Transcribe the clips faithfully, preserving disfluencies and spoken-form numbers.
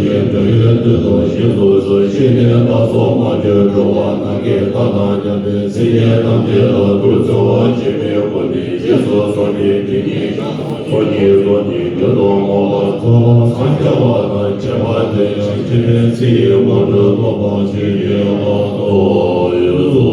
ཞེས་འགྲོ་བའི་དོན་དུ་ཞིང་དུ་གསོལ། ཞིང་ནས་བདག་སོགས་མ་གྱུར་འགྲོ་བ་རྣམས་ཀྱི་བདག་དང་མཉམ་པའི་སེམས་ཅན་ཐམས་ཅད་ལ་ཐུགས་བརྩེ་བ་ཆེན་པོའི་སྒོ་ནས་རྗེས་སུ་བཟུང་སྟེ། དེ་ཉིད་ཀྱང་ཚོགས་གཉིས་སོགས་ཀྱི་རྒྱུ་དང་མངོན་པར་རྫོགས་པར་འཚང་རྒྱ་བ་དང་མཁྱེན་པ་དེ་ཡང་ཆེན་པོའི་ཚེ་ཡི་སྔོན་དུ་ཐོབ་པར་བྱེད་ཀྱི་ལག་ཏུ་ཡོད་དོ།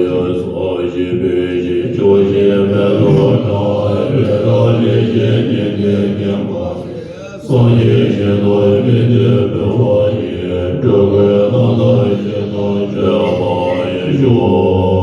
ཡོད་དོ། ཞེས་པའི་ཕྱིར་ཆོས་ཀྱི་མེ་ཏོག་དང་། འོད་དང་ལས་ཀྱི་སྤྲིན་གྱིས་བརྒྱན་པ། སངས་རྒྱས་ཞིང་དུ་དམིགས་ཏེ་འབུལ་བ་ཡིས། འགྲོ་ཀུན་རྣམ་དག་ཞིང་དུ་སྤྱོད་པར་ཤོག།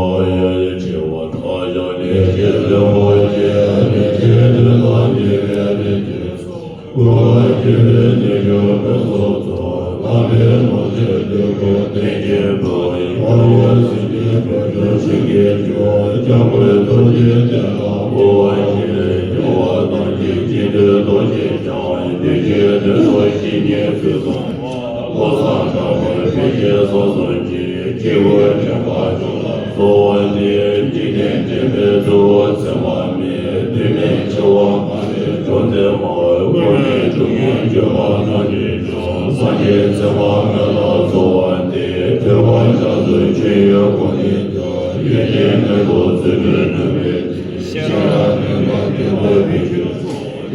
ཆེ་བ་མཐའ་ཡས་ལས་ཀྱི་རིན་པོ་ཆེ། རིན་ཆེན་དུས་དང་ཉེ་བའི་རིགས་ཀྱི་ཚོགས། འཁོར་བར་འཁྱམས་པའི་ནད་གདོན་ཀུན་སོགས་ཚོགས། ལམ་པའི་ལོངས་སྤྱོད་འདོད་དགུ་ལྡན་གྱི་བུ། ཡང་དག་སེམས་ཅན་ཀུན་ཀྱང་ཞིང་གི་རྒྱུ། སྐྱབས་མགོན་ཐུགས་རྗེའི་གདན་ལ་འབུལ་བར་བགྱི། རྒྱལ་བ་རྣམས་ཀྱི་སྤྱི་ནོར་རྡོ་རྗེ་འཆང་། བདེ་ཆེན་དོན་དུ་བཤེས་གཉེན་ཚུལ་བཟུང་བ། བློ་བཟང་གྲགས་པ་འཕེལ་རྒྱས་ས་གསུམ་གྱི། སྐྱེ་བོའི་དྲན་པ་སྐྱོང་ལ་གསོལ་བ་འདེབས། འཇིག་རྟེན་འདྲེན་པའི་གཙོ་བོ་ཚད་མ་མེད། དུས་མིན་འཆི་བ་མ་ལུས་འཇོམས་མཛད་མ། སྐུ་ནི་དྲུང་ཡོན་བརྒྱུད་པ་རྣམས་ཀྱི་མཆོག་སངས་རྒྱས་ཚད་མ་མེད་ལ་གསོལ་བ་འདེབས། ཐོས་པ་རྒྱ་མཚོའི་སྤྱོད་ཡུལ་ཀུན་ནས་ཀྱང་། ཡོན་ཏན་མེ་ཏོག་རྩེ་མོས་ནོན་པའི་ཚེ། ཤེས་རབ་སྨོན་པ་ལྡན་པའི་བོད་ཀྱི་ཚོགས།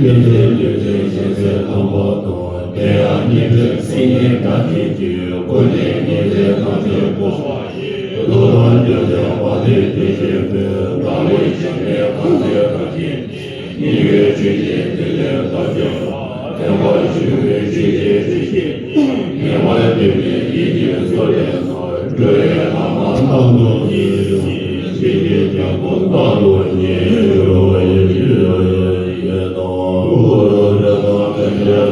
ཡོན་ཏན་རྒྱུ་མཚན་ཤེས་ཚད་རྣམ་པ་དང་། དེ་ཡང་སྙིང་པོའི་སེང་གེའི་སྒྲ་སྐད་ཀྱིས། ཀུན་ནས་ཉེར་འཚེ་རྣམས་ཀྱི་སྒོ་བསགས་ཡི། ཀླུ་དང་རྒྱལ་བསྟན་དཔལ་ལྡན་དེ་བཞིན་ཕུན། ལྷ་ལས་བྱོན་པའི་ཁང་བརྩེགས་རབ་བརྒྱན་ནས། སྙན་བརྒྱུད་ཆོས་ཀྱི་ཐིག་ལེ་འདབ་བརྒྱ་ལ། བརྟན་པར་བཞུགས་པའི་ཆོས་ཀྱི་དྲིན་ཅན། ཉི་མ་ལྟོས་མེད་ཡིད་ཀྱི་གསོལ་འདེབས་ན། འགྲོ་བའི་ལམ་སྣང་དུ་གཉེར། ཆོས་ཀྱི་རྒྱལ་པོ་རྟག་ཏུ་བརྙེས། ཡེ་ནོ་གུ་རུ་ནམ་མཁའ་ལ་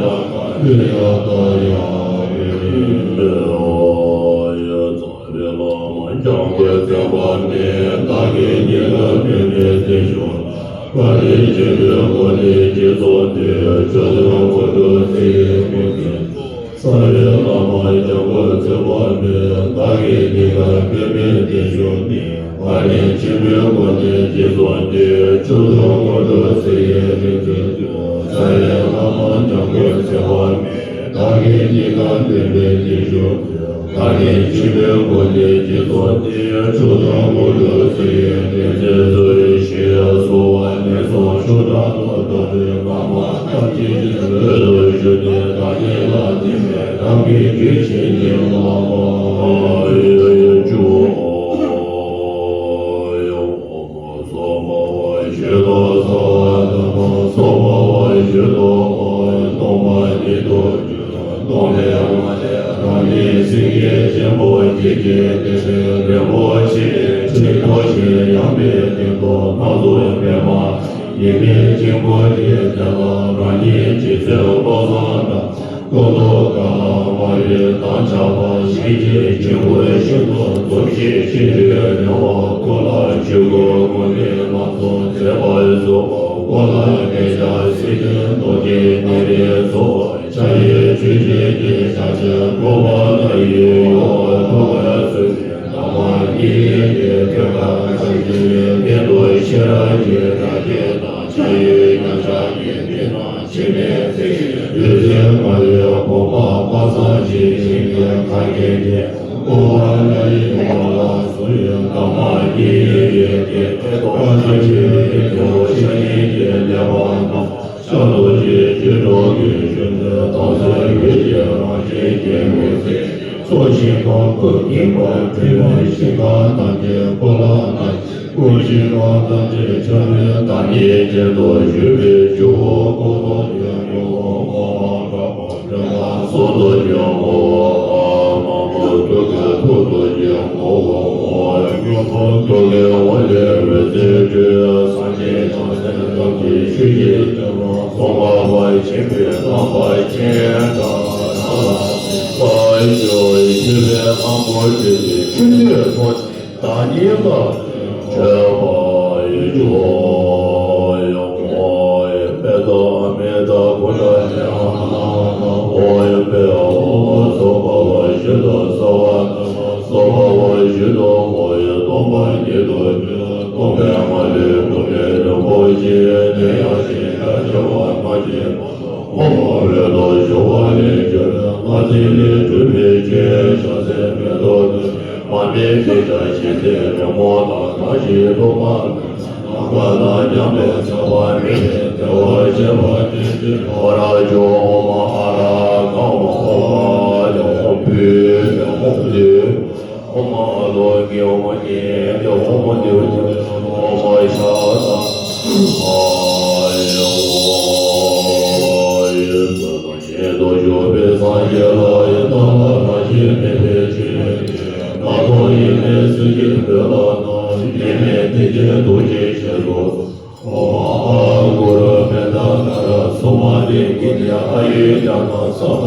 ཡ་ད་ཡ། བླ་མ་སྐྱབས་མགོན་ཚེ་དཔག་མེད། བདག་གིས་སྙིང་ག་དམ་པའི་གདན་ཞུགས། བཀའ་དྲིན་ཆེན་པོའི་སྒོ་ནས་རྗེས་སུ་འདེབས། མཆོག་ཐུན་དངོས་གྲུབ་ཚེ་ཡི་དངོས་གྲུབ། རྩ་བའི་བླ་མ་སྐྱབས་མགོན་ཚེ་དཔག་མེད། བདག་གིས་སྙིང་ག་དམ་པའི་གདན་ཞུགས་ནས། བཀའ་དྲིན་ཆེན་པོའི་སྒོ་ནས་རྗེས་སུ་འདེབས། མཆོག་ཐུན་དངོས་གྲུབ་ཚེ་ཡི་སྨིན་མཚམས་སུ། རྩ་བའི་བླ་མ་སྐྱབས་མགོན་ཚེ་དཔག་མེད། བདག་གིས་སྙིང་ག་དམ་པའི་གདན་ཞུགས་ནས། བཀའ་དྲིན་ཆེན་པོའི་སྒོ་ནས་རྗེས་སུ་འདེབས། མཆོག་ཐུན་དངོས་གྲུབ་ཚེ་ཡི་སྨིན་མཚམས་སུ། ཞེས་གསོལ་བ་ནས་བཟུང་ཆོས་བདག་ཏུ་བདག་པོའི་བླ་མ་ཐམས་ཅད་ཀྱི་དོན་དུ་ཞུ་ནས། བདག་ཉིད་ལ་བསྟིམ་པའི་དམ་པའི་རྒྱུད་བྱིན་གྱིས་བརླབ་པ་ཡི་མཆོག། སོགས་པ་བ་ཞུ་དོ། སོགས་པ་བ་ཞུ་དོ། སྟོང་པ་ཉིད་དུ་གྱུར། སྟོང་པའི་ངང་ལས་རང་ཉིད་སེང་གེ་ཆེན་པོ་འཇིགས་བྱེད་དེ་རིན་པོ་ཆེའི་ཁྲི་རྡོ་རྗེ་ཡངས་པའི་སྟེང་དུ། སྣ་ཚོགས་པདྨ་འོད་ཀྱི་དབྱིངས་ཀྱི་སྟེང་དུ། རང་ཉིད་རྗེ་བཙུན་བློ་བཟང་དང་། སྐུ་མདོག་དཀར་ལ་དམར་པོའི་མདངས་ཆགས་པ། ཞལ་གཅིག་དཀྱིལ་འཁོར་ཤིན་ཏུ་རྫོགས་བྱེད་ཆེན་པོའི་རལ་པ། སྐུ་ལ་ཆོས་སྐུ་དངོས་གནས་ལམ་དུ་མཛད་པར་གསོལ། སྐུ་ལ་རྨེ་བྱ་སེར་ལྡན་མདོག་ཅན་ནེ་རིང་སོགས། ཕྱག་གཡས་ཆོས་ཀྱི་རྒྱན་ཞལ་གཅིག་ཕུར་པ་ལ་ཡི་ཡོལ། ཐུགས་ཀར་གསོལ་ནས་བདག་མ་ཉིད་ཀྱི་ཐོད་ཁར་ཕྱག་བཞི་པའི་སྟེང་དུ་ཤེས་རབ་ཀྱི་སྒྲ་སྐད་དང་། ཕྱག་གཡོན་མཉམ་གཞག་གི་མཐིལ་དང་། འཆི་མེད་ཚེ་ཡི་བདུད་རྩི་མ་ལུས་ཕུང་པོ་དཔག་བསམ་ཤིང་གི་ཁ་གྱེས་ཏེ། ཕུར་པ་ལ་ཡི་ཡོལ་ལ་སོགས་པའི་བདག་མ་ཉིད་ཡི་གེ་དེ་དག་ཐམས་ཅད་ཀྱི་ཕྱག་གཉིས་ཀྱི་ཀླད་པ་དང་། ཤར་ལྷོ་ཀྱི་རྒྱུད་དྲུག་གི་གཞུང་ནས་དྭངས་གསལ་འོད་ཀྱི་རང་བཞིན་གྱི་འོད་ཟེར། ཚོགས་ཞིང་ཁམས་ཀུན་འགེངས་པ་སྤྲུལ་པའི་ཞིང་ཁམས་ཐམས་ཅད་སྤོ་ལགས་ན། སྐུ་མཆེད་པ་ཐམས་ཅད་ཆགས་པའི་བདག་ཉིད་ཅན་དུ་བཞུགས་པའི་ཇོ་བོ་སྐུ་མདོག་ཅན་གོ་འོད་དཔག་པ་འདྲ་མ་སོགས་རྡོ་རྗེ་ངོ་བོ་ཨ་མ་མ་ཐུགས་ཀྱི་ཐུགས་རྡོ་རྗེ་ངོ་བོ་ཨ་མ་ཐུགས་ཀྱི་འོད་ལས་འོད་ཟེར་སྤྲོས། སངས་རྒྱས་བྱང་སེམས་ཐམས་ཅད་ཆོས་ཀྱི་སྤྱན་རས་གཟིགས་དམ་པ་ཆེན་པོའི་རྣམ་པ་ཅན་དང་། ལྷ་ལ་སོགས་པ་ཡོད་པའི་ལྷ་མོ་སྤྲུལ་པའི་ཆུ་ཚོད་ཐོག་བདག་ཉིད་ལ་མཆོད་པ་ཡི་མཆོག་ཡོད། ཨོ་ཡེ་པེ་ཏོ་ཨ་མེ་ཏ་ཀུ་ཏ་ནེ་ཨ་ན་ཨ་ན། ཨོ་ཡེ་པེ་ཨོ་ཨོ་སོ་པ་བ་ཤི་ཏོ་སོ་བ་ཏ་མ་སོ་པ་བ་ཤི་ཏོ། ཨོ་ཡེ་སྟོང་པ་ཉིད་དུ་གྱུར། སྟོང་པའི་ངང་ལས་སྤྲུལ་པའི་རིན་པོ་ཆེ། དེ་ཡང་ཞེས་བྱ་བྱེ་བ་ཕྲག་བཞི་པ་དང་། འོད་དུ་ཞུ་བ་ལས་བྱོན་པའི་ལྷ་རྫས་ལས་གྲུབ་པའི་ཆོས་བྱང་སེམས་མེ་ཏོག་ལྟར་མ་འདྲེས་པའི་བཀྲ་ཤིས་ལྡན་རོལ་མོ་དང་བཀྲ་ཤིས་གཏོར་མ་ལ་ལྷག་པ་དང་མཉམ་པའི་ཚེ་བ་མེད་པའི་བདེ་བ་ཅན་པ་དེ་ཨ་ར་ཇོ་ཨོཾ་ཨ་ར་ག་མ་ཨོཾ་ཨ་ལ་ཨོཾ་བྷཱུ་ཏི་ཨོཾ་བྷཱུ་ཏི། ཨོཾ་ཨ་ལོ་ཀེ་ཨོཾ་ཉེ་ཏེ་ཨོཾ་དེ་ཨོཾ་ཤ་ཏ་ཨ་ལོ། ཉེ་དུ་བཞུགས་པའི་སངས་རྒྱས་ལ་ཡི་དམ་ལ་རང་བཞིན་མེད་པའི་ཆོས་ཀྱི་རྣམ་རྟོག་ཡེ་ནས་སྲིད་ཞིའི་བོད་ལ་དང་ཡེ་ནས་ཐེག་ཆེན་རྡོ་རྗེ་ཞེས་སོ། ཨོཾ་ཨ་གུ་རུ་བེ་ད་ཀ་ར་སུ་མ་ཏི་ཀི་ཏི་ཨ་ཡེ་ཛྙཱ་ན་སམ་མ་